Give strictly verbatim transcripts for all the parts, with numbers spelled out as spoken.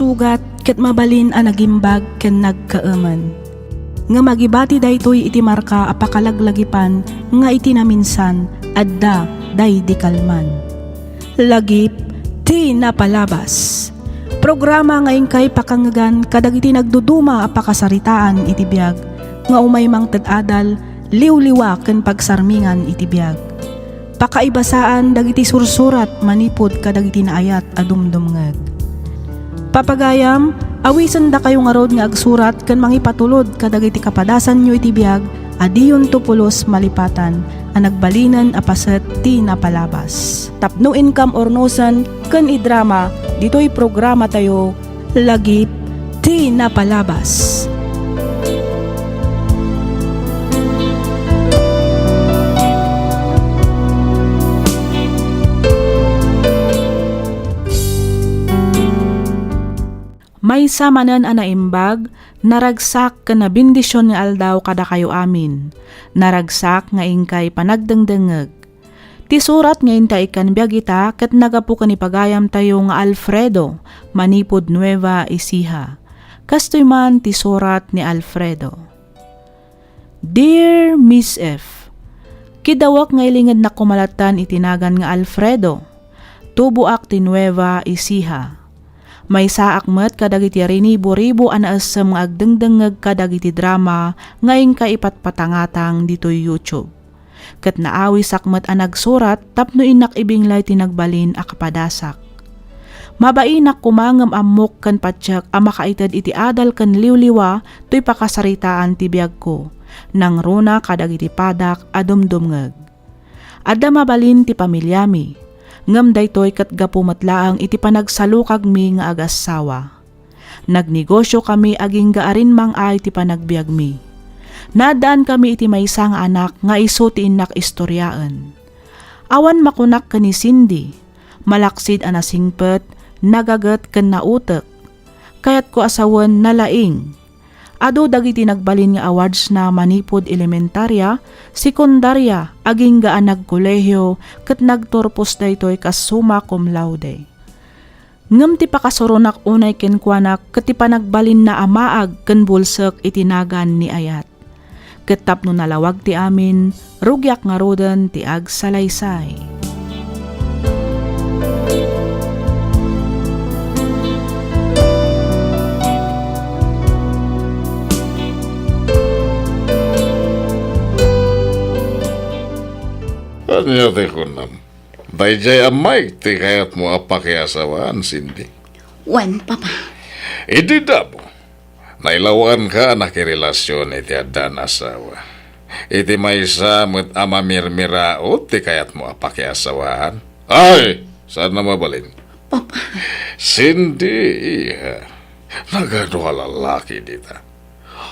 sugat ket mabalin a nagimbag ken nagkaemen. Ngem agibati daytoy iti marka a pakalaglagipan nga iti naminsan, adda daydi kalman. Lagip ti napalabas. Programa nga inkay pakangngegan kadagiti nagduduma a pakasaritaan iti biag nga umay mangted adal, liwliwa ken pagsarmingan iti biag. Pakaibasaan dagiti sursurat manipud kadagiti naayat a dumdumngeg. Papagayam, awisendakayo ngarud nga agsurat ken mangipatulod kadagiti kapadasanyo iti biag a diyonto pulos malipatan a nagbalinen a paset ti napalabas. Tapno inkam urnosen ken idrama ditoy programatayo, Lagip ti Napalabas. Maysa manen a naimbag, naragsak ken nabendision nga aldaw kadakayo amin. Naragsak nga inkay panagdengdengngeg. Ti surat nga inta ikkan biag ita ket naggapu ken ni pagayamtayo nga Alfredo, manipud Nueva Ecija. Kastoy man ti surat ni Alfredo. Dear Miss F, kidawek nga ilingednak koma lattan iti nagan nga Alfredo. Tuboak ti Nueva Ecija. Maysaak met kadagiti rinibo-ribo a naessem nga agdengdengngeg kadagiti drama nga inka ipatpatangatang ditoy YouTube. Ket naawisak met a nagsurat tapno innak ibinglay ti nagbalin a kapadasak. Mabainak koma ngem ammok ken patiek a makaited iti adal ken liwliwa toy pakasaritaan ti biagko, nangruna kadagiti padak a dumdumngeg. Adda mabalin ti pamiliami, ngem daytoy ket gapu met laeng iti panagsalukagmi nga agassawa. Nagnegosiokami agingga a rimmang-ay ti panagbiagmi. Naaddaankami iti maysa nga anak nga isu ti innak istoriaen. Awan makunak ken ni Cindy, malaksid a nasingpet, nagaget ken nautek. Kayatko a sawen nalaing. Adu dagiti nagbalin nga awardsna manipud elementaria, sekundaria, agingga a nagkolehiyo, ket nagturpos daytoy kas summa cum laude. Ngem ti pakasuronak unay kenkuana ket ti panagbalinna a maag ken bulsek iti nagan ni ayat. Ket tapno nalawag ti amin, rugiak ngaruden ti agsalaysay. Ania ti kunam? Daydiay a Mike ti kayatmo a pakiasawaan, Cindy? Wen, Papa. Idi damo, nailawanka a nakirelasion iti addan asawa. Iti maysa met a mamirmiraut ti kayatmo a pakiasawaan. Ay, saan a mabalin? Papa. Cindy, iha. Nagano a lalaki dita?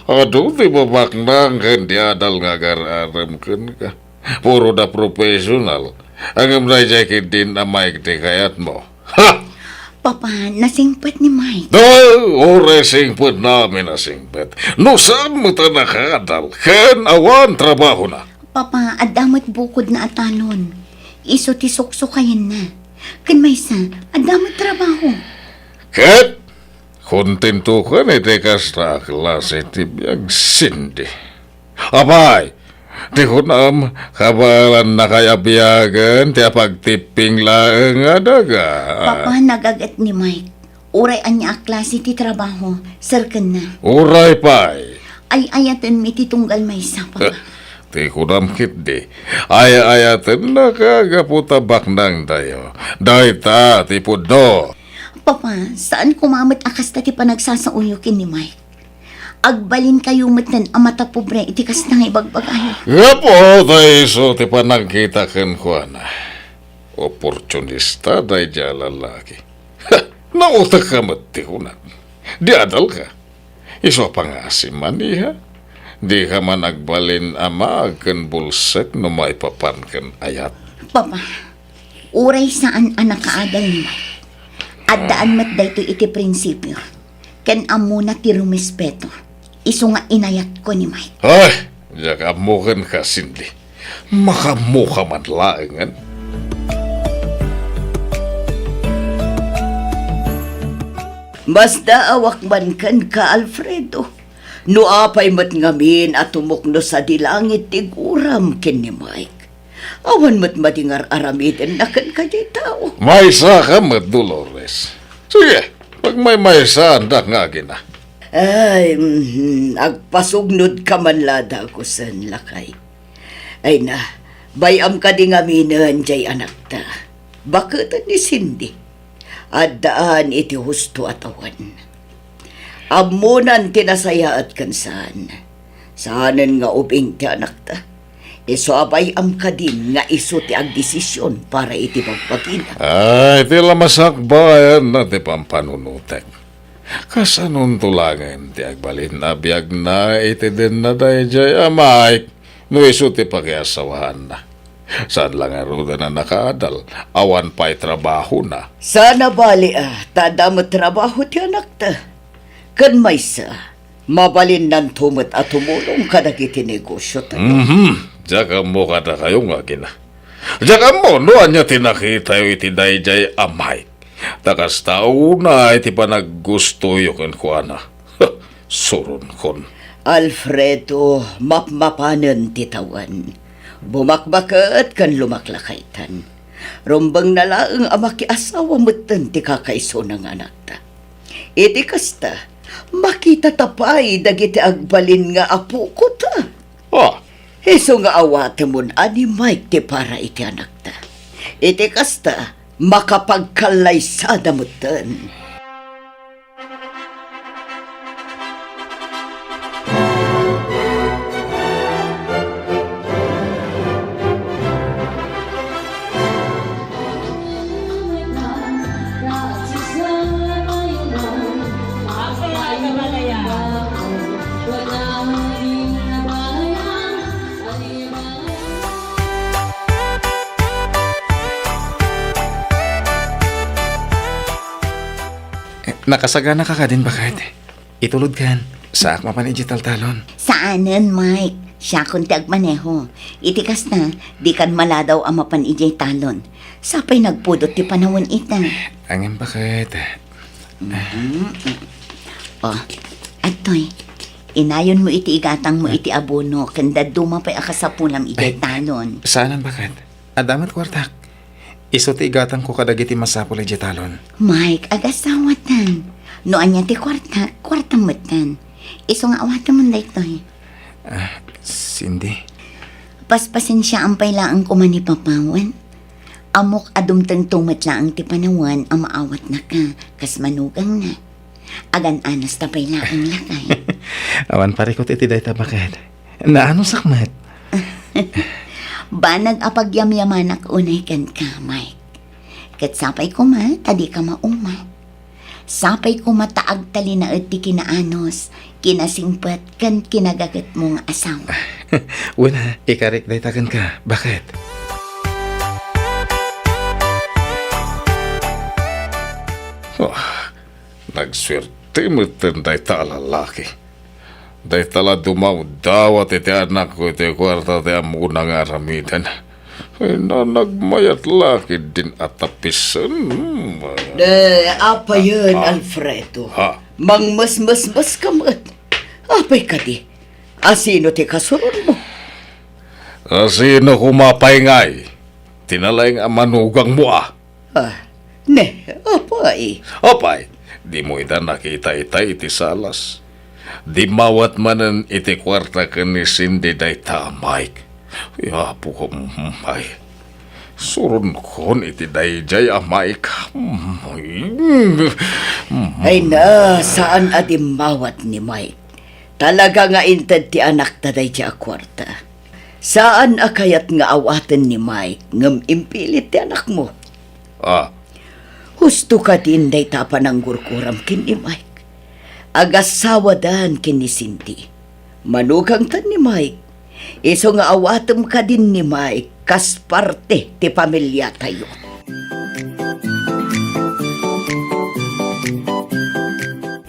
Adu ti babaknang ken di adal nga agar-arem kenka. Puro da professional. Ngem daydiay ketdin a Mike ti kayatmo. Ha! Papa, nasingpet ni Mike. No, uray singpetna amin a singpet. No saan met a nakadal, ken awan trabahona. Papa, adda met bukodna a talon. Isu ti suksukayenna. Ken maysa, adda met trabaho. Ket kontentokan iti kasta a klase ti biag, Cindy. Apay, ti kunam, kabaelannakay a biagen ti apagtipping laeng a daga. Papa, nagaget ni Mike. Uray ania a klase ti trabaho, serkenna. Uray pay. Ay-ayatenmi ti tunggal maysa, Papa. Eh, ti kunam ketdi, ay-ayatennaka gapu ta baknangtayo. Dayta ti pudno. Papa, saan koma met a kasta ti panagsasaoyo ken ni Mike. Agbalinkayo metten a matapobre iti kasta nga ibagbagayo. Gapu ta isu ti panagkita kenkuana. Oportunista daydiay a lalaki. Nautekka met ti kunak. Di adalka. Isu a pangasim man, iha. Dika man agbalin a maag ken bulsek no maipapan ken ayat. Papa, uray saan a nakaadal ni Mike, addaan met daytoy iti prinsipio, ken ammona ti rumespeto, isu nga inayatko ni Mike. Ay, diak ammo kenka, Cindy. Makaammoka man laengen. Masdaawak man kenka, Alfredo. No apay met ngamin a tumukno sadi langit ti guram ken ni Mike, awan met madi nga ar-aramidenna kenka diay tao. Maysaka met, Dolores. Sige, pagmaymaysaandak nga agina. Ay, mhm, agpasugnodka man la dagusen, lakay. Ay na, bay-am kadi ngaminen diay anakta. Baketen ni Cindy. Addaan iti husto a tawen. Ammonan ti nasayaat ken saan. Saanen nga ubing ti anakta. Isu a bay-am kadin nga isu ti agdesisyon para iti bagbagina. Ay, ti la masakbayanna ti pampanunotek. Kasanonto laengen ti agbalin a biagna iti denna daydiay a Mike no isu ti pakiasawaanna? Saan la ngaruden a nakaadal, awan pay trabahona. Saan a bali a ta adda met trabaho ti anakta. Ken maysa, mabalinnanto met a tumulong kadagiti negosiotayo. Mhm. Diak ammo kadakayo nga agina. Diak ammo no ania ti nakitayo iti daydiay a Mike. Ta kasta unay ti panaggustoyo kenkuana. Suronkon. Alfredo, mapmapanen ti tawen. Bumakbaket ken lumaklakaytan. Rumbengna laeng a makiasawa metten ti kakaisuna nga anakta. Iti kasta, makitata pay dagiti agbalin nga apokota. Ah, Isu nga awatemon a ni Mike ti para iti anakta. Iti kasta, makapagkallaysada metten. Nakasaganaka kadin, baket? Itulodkan, saak mapan idiay taltalon. Saanen, Mike. Siakon ti agmaneho. Iti kasta, dikan maladaw a mapan idiay talon. Sapay nagpudot ti panawen ita. Ngem, baket? Mhm. Oh, adtoy. Inayonmo iti igatangmo iti abono ken dadduma pay a kasapulam idiay talon. Saanen, baket? Adda met kuartak. Isu ti igatangko kadagiti masapul idiay talon. Mike, agasawatan. No ania ti kuartak, kuartam metten. Isu nga awatemon daytoy. Ah, Cindy. Paspasensiaam pay laeng koma ni Papawen. Ammok a dumtengto met laeng ti panawen a maawatnaka kas manugangna. Agan-anasta pay laeng, lakay. Awan parikut iti dayta, baket. Naanusak met. Banag a pagyamyamanak unay kenka, Mike. Ket sapay koma ta dika mauma. Sapay koma ta agtalinaed ti kinaanus, kinasingpet, ken kinagagetmo nga asawa. Wen, ikarik dayta kenka. Baket? Oh, nagsuerte metten dayta a lalaki. Dayta la dumawdawat iti anakko iti kuarta ti ammona nga aramiden. Ay, nanagmayat la ketdin a tapisen. Ne, apayen, Alfredo. Ha? Mangmesmesmes ka met. Apay kadi? Asino ti kasuronmo? Asino koma pay ngay? Ti nalaing a manugangmo a? Ah, ne, apay? Apay, dimo ida nakita itay iti salas. Dimmawat manen iti kuarta ken ni Cindy dayta a Mike. Ay, Apo ko, ay. Suronkon iti daydiay a Mike. Ay. Ay na, saan a dimmawat ni Mike. Talaga nga inted ti anakta daydiay a kuarta. Saan a kayat nga awaten ni Mike ngem impilit ti anakmo. Ah. Husto kadin dayta a pananggurguram ken ni Mike. Agasawadan ken ni Cindy. Manugangtan ni Mike. Isu nga awatem kadin ni Mike kas parte ti pamiliatayo.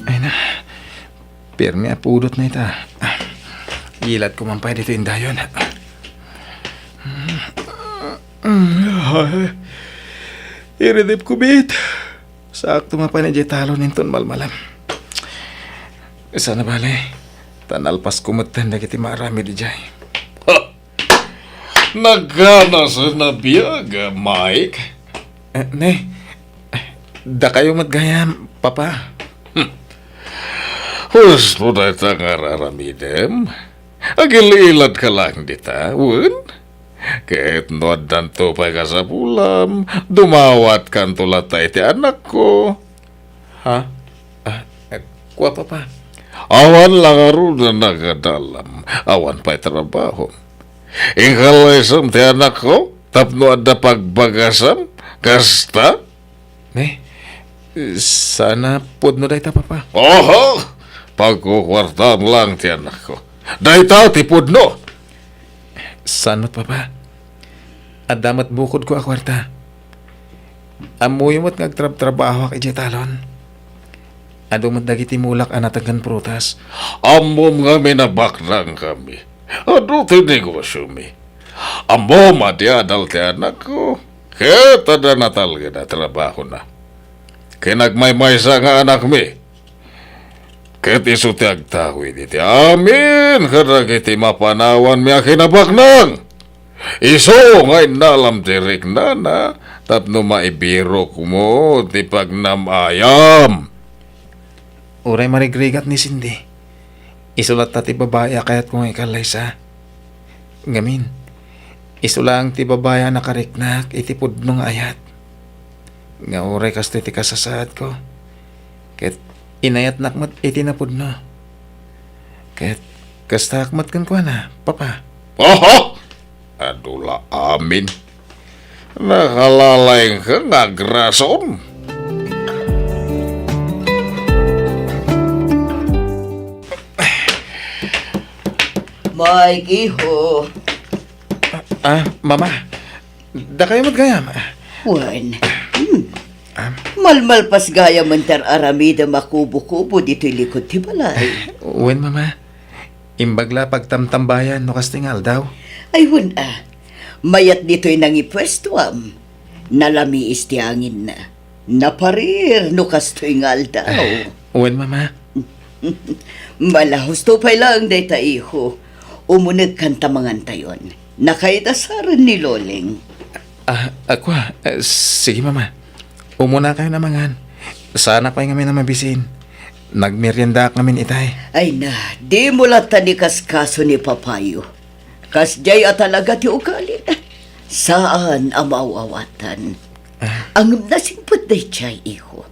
Ay na, pirmi a pudotna ita. Ilatko man pay ditoy indayon. Iridipko met. Saakto nga pay idiay talon inton malmalem. Saan a bale, ta nalpasko metten dagiti maaramid idiay. Ha! Nagkanasen a biag, Mike. Eh, ne, dakayo met gayam, Papa. Hmm. Husto dayta nga ar-aramidem. Agil-iladka laeng dita, wen? Ket no addanto pay kasapulam, dumawatkanto latta iti anakko. Ha? Ah, eh, kua, Papa. Awan la ngarud a nagadalam, awan pay trabaho. Inkallaysam ti anakko tapno adda pagbagasam, kasta? Ne, saan a pudno dayta, Papa. Oho! Pagkukuartaan lang ti anakko. Dayta ti pudno! Saan met, Papa? Adda met bukodko a kuarta. Ammoyo met nga agtrabtrabahoak idiay talon. Adu met dagiti mulak a natenggen prutas. Ammom ngamin a baknangkami. Adu ti negosiomi. Ammom a di adal ti anakko. Ket adda natalged a trabahona. Ken agmaymaysa nga anakmi. Ket isu ti agtawid iti amin kadagiti mapanawanmi a kinabaknang. Isu nga innalam ti riknana tapno maibirokmo ti pagnam-ayam. Uray marigrigat ni Cindy, isu latta ti babai a kayatko nga ikallaysa. Ngamin, isu laeng ti babai a nakariknak iti pudno nga ayat. Nga uray kastoy ti kasasaadko, ket inayatnak met iti napudno. Ket kastaak met kenkuana, Papa. Aha! Adu la amin. Nakalalaingka nga agrason. Mike, iho. Ah, Mama, dakayo met gayam. Wen. Hmm. Ah. Malmalpas gayam ti ar-aramidem a kubo-kubo ditoy likod ti balay. Wen, Mama. Imbag la pagtamtambayan no kastoy nga aldaw. Ay, wen a. Mayat ditoy nangipuestuam. Nalamiis ti anginna. Naparir no kastoy nga aldaw. Wen, Mama. Mala, husto pay laeng dayta, iho. Umunegkan ta mangantayon. Nakaidasaren ni Loleng. Ah, ah, kua, eh, sige, Mama. Umunakayon a mangan. Saanak pay ngamin a mabisin. Nagmeriendaak ngamin itay. Ay na, dimo latta inkaskaso ni Papayo. Kasdiay a talaga ti ugalina. Saan a maawatan. Ah. Ngem nasingpet daydiay, iho.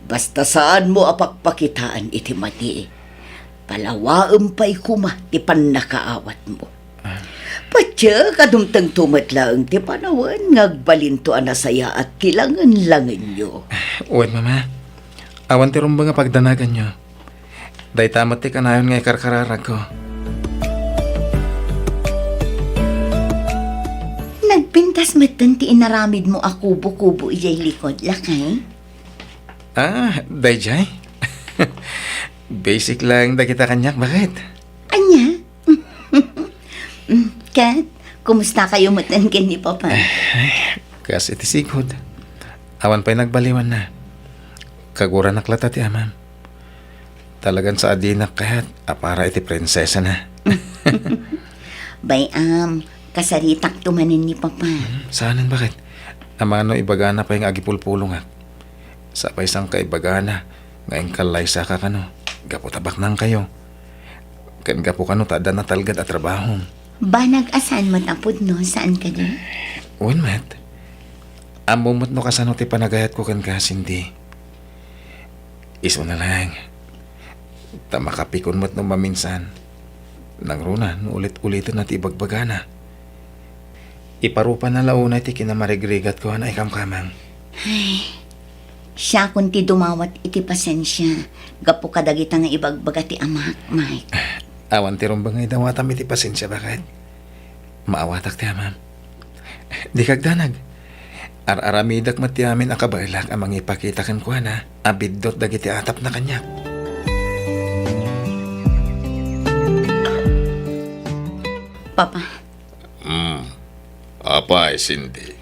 Basta saanmo a pakpakitaan iti madi. Palawaem pay koma ti pannakaawatmo. Ah. Patiek a dumtengto met laeng ti panawen nga agbalinto a nasayaat ti langen-langenyo. Wen, Mama. Awan ti rumbeng a pagdanaganyo. Dayta met ti kanayon nga ikarkararagko. Nagpintas metten ti inaramidmo a kubo-kubo idiay likod, lakay? Ah, daydiay? Basic lang dagita kaniak, baket. Ania? Mm, ket, kumustakayo metten ken ni Papa? Ay, kas iti sigud. Awan pay nagbaliwanna. Kaguranak latta ti amam. Talagan sa a dinak kayat a para iti prinsesana. Bay-am, kasaritakto manen ni Papa. Hmm, saanen, baket? Amano ibagana pay nga agipulpulongak. Sa pay saan kaibagana nga inkallaysaka kano, gapu ta baknangkayo. Ken gapu kano ta adda natalged a trabahom. Banag a saan met a pudno, saan kadi? Wen met. Ammom met no kasano ti panagayatko kenka, Cindy. Isuna laeng. Ta makapikon met no maminsan. Nangruna no ulit-uliten na ti ibagbagana. Iparupanna la unay ti kinamarigrigatko a naikamkamang. Ay, siakon ti dumawat iti pasensia gapu kadagita nga ibagbaga ti amak, Mike. Awan ti rumbeng nga idawatam iti pasensia, baket? Maawatak ti amam. Dika agdanag. Ar-aramidek met ti amin a kabaelak a mangipakita kenkuana a biddut dagiti atapna kaniak. Papa. Hmm. Apay, Cindy?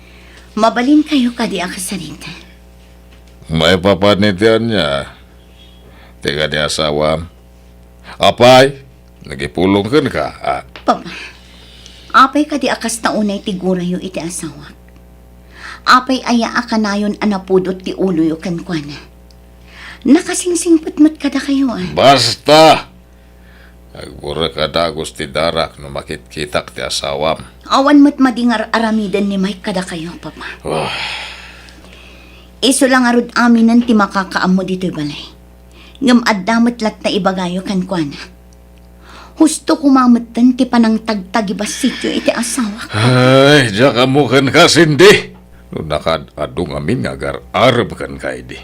Mabalinkayo kadi a kasarita? Maipapan iti ania? Ti kadi asawam? Apay, nagipulong kenka, a? Papa, apay kadi a kasta unay ti gurayo iti asawak? Apay aya a kanayon a napudot ti uloyo kenkuana? Nakasingsingpet met kadakayo, a? Basta! Agburek a dagus ti darak no makitkitak ti asawam. Awan met madi nga ar-aramiden ni Mike kadakayo, Papa. Ah. Isu la ngarud aminen ti makakaammo ditoy balay. Ngem adda met latta ibagayo kenkuana. Husto koma metten ti panangtagtagibasityo iti asawak. Ay, diak ammo kenka, Cindy. No nakaad-adu ngamin nga agar-arem kenka idi.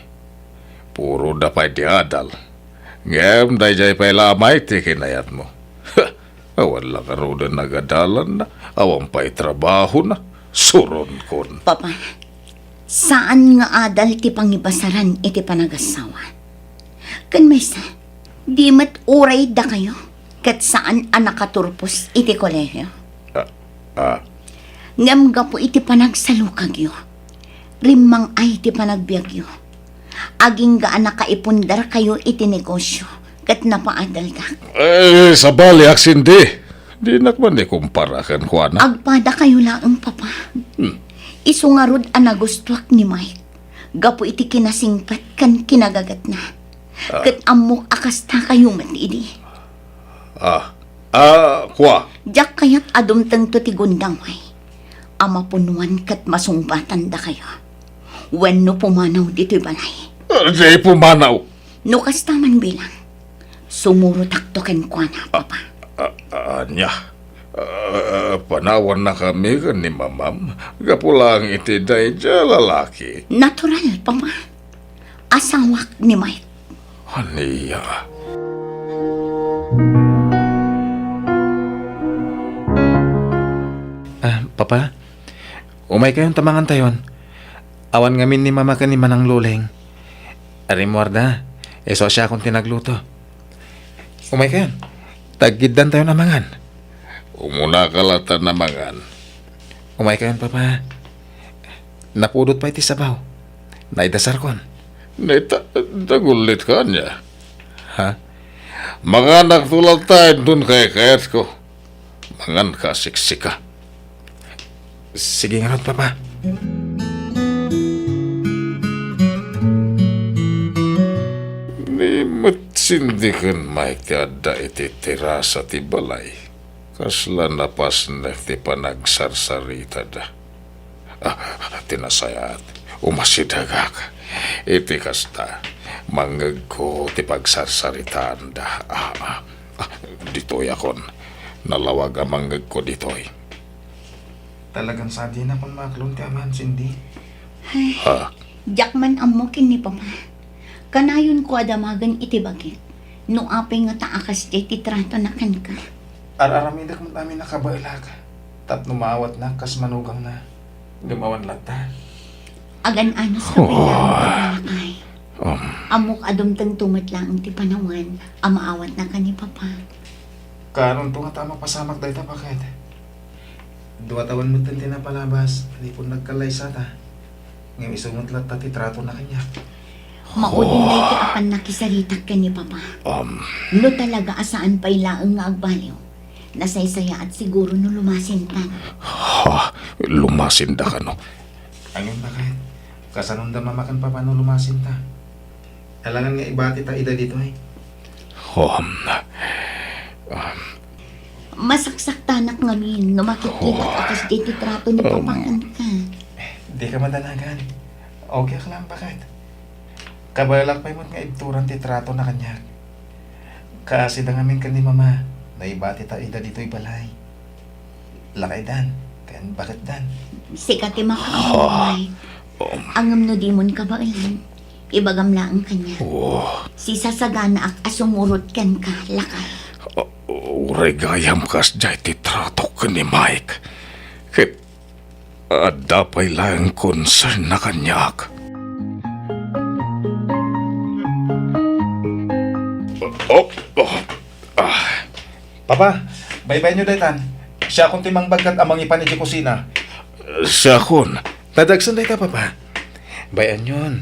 Puro da pay ti adal. Ngem daydiay pay la a Mike ti kinayatmo. Awan la ngaruden nagadalanna, awan pay trabahona, suronkon. Papa, saan nga adal ti pangibasaran iti panagasawa. Ken maysa, di met uray dakayo ket saan a nakaturpos iti kolehio. Ah, ah. Ngem gapu iti panagsalukagyo, rimmang-ay ti panagbiagyo. Agingga a nakaipundarkayo iti negosio ket napaadaldak. Eh, sabaliak, Cindy. Dinak man ikumpara kenkuana. Agpadakayo laeng, Papa. Hmm. Isu ngarud a nagustuak ni Mike gapu iti kinasingpet ken kinagagatna. Ah. Ket ammok a kastakayo met idi. Ah. Ah, kua. Diak kayat a dumtengto ti gundaway a mapunnuan ket masungbatan dakayo wenno pumanaw ditoy balay. Ah, di pumanaw. No kasta man bilang, sumurotakto kenkuana, Papa. Ah, ah, ania? Ah, panawanna kami ken ni Mamam gapu laeng iti daydiay a lalaki. Natural, Papa. Asawak ni Mike. Ania? Ah, Papa, umaykayon ta mangantayon. Awan ngamin ni Mama ken ni Manang Loleng. Rimmuarda, isu a siakon ti nagluto. Umaykayon, taggiddantayon a mangan. Umunaka latta a mangan. Umaykayon, Papa. Napudot pay ti sabaw. Naidasarkon. Neta, nagullitka ania? Ha? Manganakto latta inton kaykayatko. Manganka a siksika. Sige ngarud, Papa. Ni met Cindy ken Mike ti adda iti terasa ti balay. Kasla napasnek ti panagsarsaritada. Ah, ti nasayaat, umasidegak. Iti kasta, mangngegko ti pagsarsaritaanda. Ah, ah, ah, ditoyakon. Nalawag a mangngegko ditoy. Talagan sadinakon maaklon ti aman, Cindy. Ay, Ha? Diak man ammo ken ni Papa. Kanayonko a damagen iti bagik no apay ngata a kasdiay ti tratona kenka. Ar-aramidek met amin a kabaelak tapno maawatnak kas manugangna. Ngem awan latta. Agan-anos ka pay laeng, Papa, lakay. Um. Ammok a dumtengto met laeng ti panawen a maawatnaka ni Papa. Kaanonto ngata a mapasamak dayta, baket? Dua tawen metten ti napalabas, nipon nagkallaysata. Ngem isu met latta ti tratona kaniak. Maudinday ti apan nakisaritak ken ni Papa. Um. No talaga a saan pay laeng nga agbaliw, nasaysayaat siguro no lumasintan. Ha? Lumasinda kano? Ngem, baket, kasanonda Mama ken Papa no lumasinta? Alangan nga ibatita ida ditoy. Um. Um. Masaksaktanak ngamin no makitkitak a kasdiay ti trato ni Papa kenka. Dika madanagan. Okay ka lang, baket? Kabaelak pay met nga ibturan ti tratona kaniak. Kaasida ngamin ken ni Mama, naibatita ida ditoy balay. Lakay, Dan, ken baket, Dan. Sika ti makaammo, Mike. Ngem no dimon kabaelan, ibagam laeng kaniak. Oh. Sisasaganaak a sumurot kenka, lakay. Uh, uray gayam kasdiay ti tratok ken ni Mike. Ket adda pay laeng concern na kaniak. Oh, oh, ah. Papa, baybayanyo daytan. Siakon ti mangbaggat a mangipan idiay kusina. Siakon. Tadagsen dayta, Papa. Bay-anyon.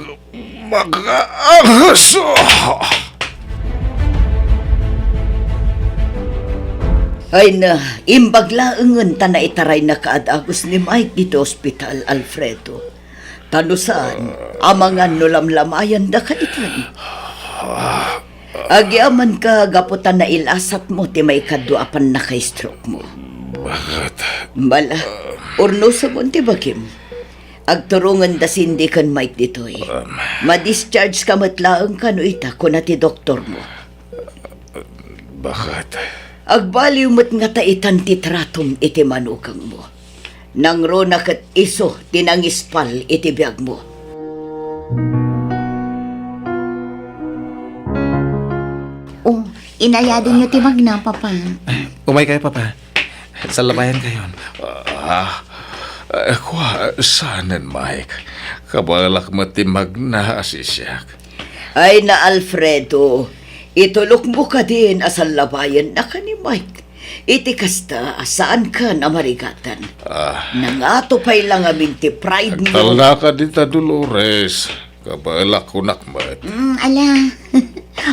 Makaangas! Ay na, imbag laengen ta naitarayna kaad-agus ni Mike ditoy ospital, Alfredo. Ta no saan, amangan no lamlamayandaka itan. Agiamanka gapu ta nailasatmo ti maikadua a pannaka-stroke mo. Bakit? Bala, urnosem ti bagim. Agturongen da Cindy ken Mike ditoy. Um. Ma-discharge ka met laeng kano ita, kuna ti doktor mo. Bakit? Agbaliw met ngata itan ti tratom iti manugangmo. Nangruna ket isu ti nangispal iti biagmo. Oh, inayadenyo ti magna, Papa. Umaykayo, Papa. Sallabayankayon. Ah, eh, kua, saanen, Mike? Kabaelak met ti magna a siak. Ay na, Alfredo, itulokmo kadin a sallabayannaka ni Mike. Iti kasta, saankan a marigatan. Ah. Nangato pay la ngamin ti pride mo. Agtalnaka dita, Dolores. Kabaelak kunak met. Mm, ala.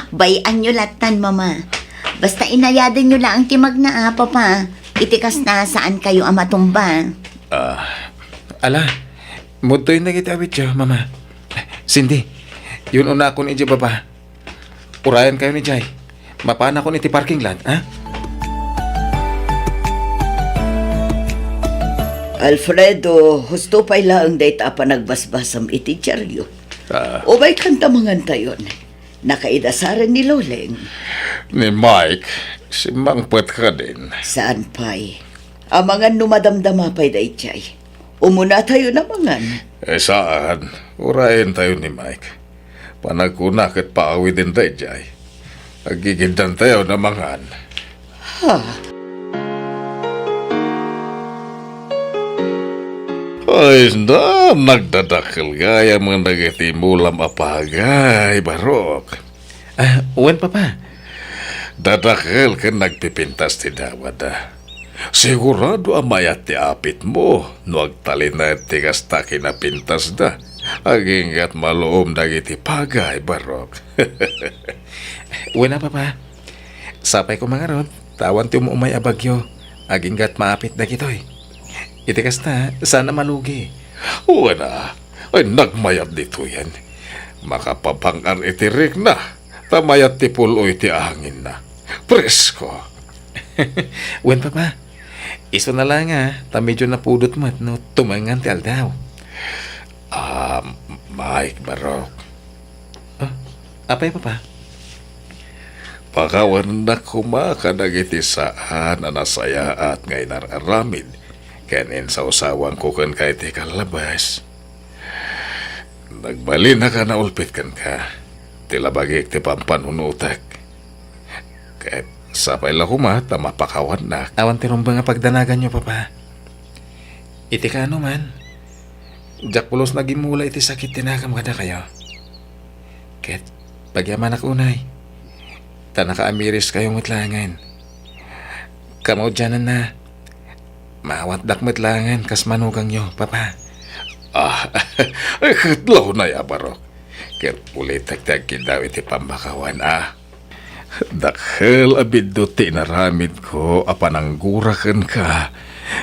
Bay-anyo lattan, Mama. Basta inayadenyo laeng ti magna, a, Papa. Iti kasta, saankayo a matumba. Ah, ala. Mudtoyen dagiti awityo, Mama. Cindy, yun-unakon idiay baba. Urayankayon idiay. Mapanakon iti parking lot, ha? Alfredo, husto pay laeng dayta a panagbasbasam iti diario. Ah. Umaykan ta mangantayon. Nakaidasaren ni Loleng. Ni Mike, simmangpet kadin. Saan pay? Amangan no madamdama pay daydiay. Umunatayon a mangan. Eh, saan? Urayentayo ni Mike. Panagkuna ket paawiden daydiay. Aggigiddantayon a mangan. Ha? Ay na, nagdadakkel gayam dagiti mulam a pagay, Barok. Ah, wen, Papa. Dadakkel ken nagpipintas ti dawada. Sigurado a mayat ti apitmo no agtalinaed ti kasta kinapintasda. Aginggat maluom dagiti pagay, Barok. Wen a, Papa. Sapay koma ngarud, ta awan ti um-umay a bagyo. Aginggat maapit dagitoy. Iti kasta, saan a malugi. Wen a, ay nagmayat ditoyen. Makapapang-ar iti rikna, ta mayat ti pul-oy ti anginna. Presko. Wen, Papa. Isu na la nga, ta medyo napudot met no tumengngan ti aldaw. Ah, Mike, Barok. Ah, apay, Papa? Pakawanennak koma kadagiti saan a nasayaat nga inar-aramid ken insawsawangko kenka iti kallabas. Nagbalinnak a naulpit kenka. Ti labagik ti pampanunotek. Ket sapay la koma ta mapakawannak. Awan ti rumbeng a pagdanaganyo, Papa. Iti kaano man, diak pulos nagimmula iti sakit ti nakam kadakayo. Ket pagyamanak unay, ta nakaamiriskayo met laengen. Kamaudiananna, maawatdak met laengen kas manugangyo, Papa. Ah, ket launay a, Barok. Ket ulitek ti agkiddaw iti pammakawan, a. Dakkel a biddut ti inaramidko a pananggura kenka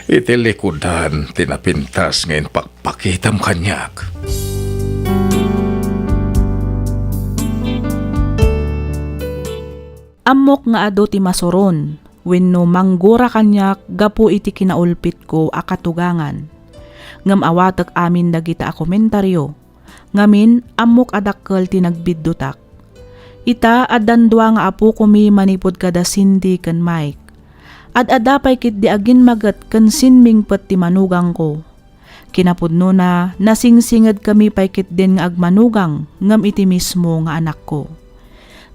iti likudan ti napintas nga impakpakitam kaniak. Ammok nga adu ti masuron wenno manggura kaniak gapu iti kinaulpitko a katugangan. Ngem awatek amin dagita a komentario. Ngamin, ammok a dakkel ti nagbiddutak. Ita, addan dua nga apokomi manipud kada Cindy ken Mike. Ad-adda pay ketdi agimmaget ken simmingpet ti manugangko. Kinapudnona, nasingsingedkami pay ketdin nga agmanugang ngem iti mismo nga anakko.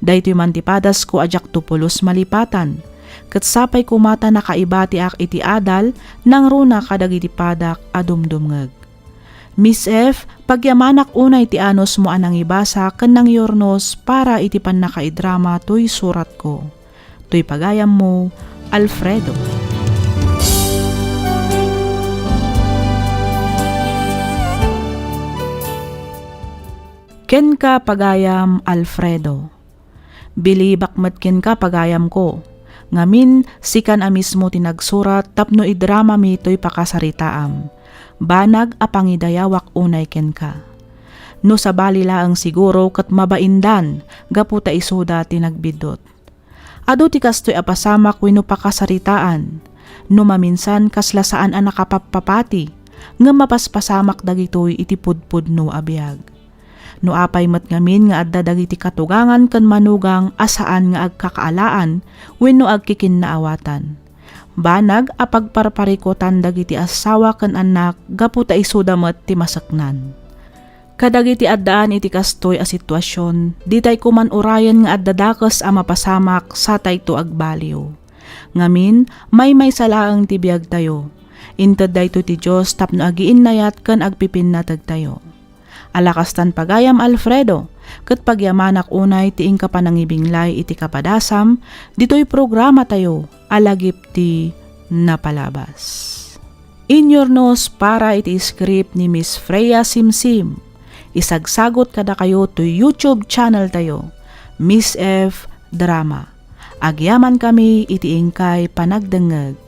Daytoy man ti padasko a diakto pulos malipatan, ket sapay koma ta nakaibatiak iti adal nangruna kadagiti padak a dumdumngeg. Miss F, pagyamanak unay ti anusmo a nangibasa ken nangyurnos para iti pannakaidrama toy suratko. Toy pagayammo, Alfredo. Kenka, pagayam Alfredo. Bilibak met kenka, pagayamko. Ngamin, sikan a mismo ti nagsurat tapno idramami toy pakasaritaam. Banag a pangidayawak unay kenka. No sabali laeng, siguro ket mabaindan gapu ta isuda ti nagbiddut. Adu ti kastoy a pasamak wenno pakasaritaan. No maminsan, kasla saan a nakapappapati, ngem mapaspasamak dagitoy iti pudpudno a biag. No apay met ngamin nga adda dagiti katugangan ken manugang a saan nga agkakaalaan wenno agkikinnaawatan, banag a pagparparikutan dagiti asawa ken annak gapu ta isuda met ti maseknan. Kadagiti addaan iti kastoy a situasion, ditay koman urayen nga adda dakes a mapasamak satayto agbaliw. Ngamin, maymaysa laeng ti biagtayo. Inted daytoy ti Dios tapno agiinnayat ken agpipinnategtayo. Ala kastan, pagayam Alfredo, ket pagyamanak unay ti inka panangibinglay iti kapadasam ditoy programatayo a Lagip ti Napalabas. Inyurnos para iti script ni Miss Freya Simsim. Isagsagot kadakayo toy YouTube channel tayo, Miss F Drama. Agyamankami iti inkay panagdengngeg.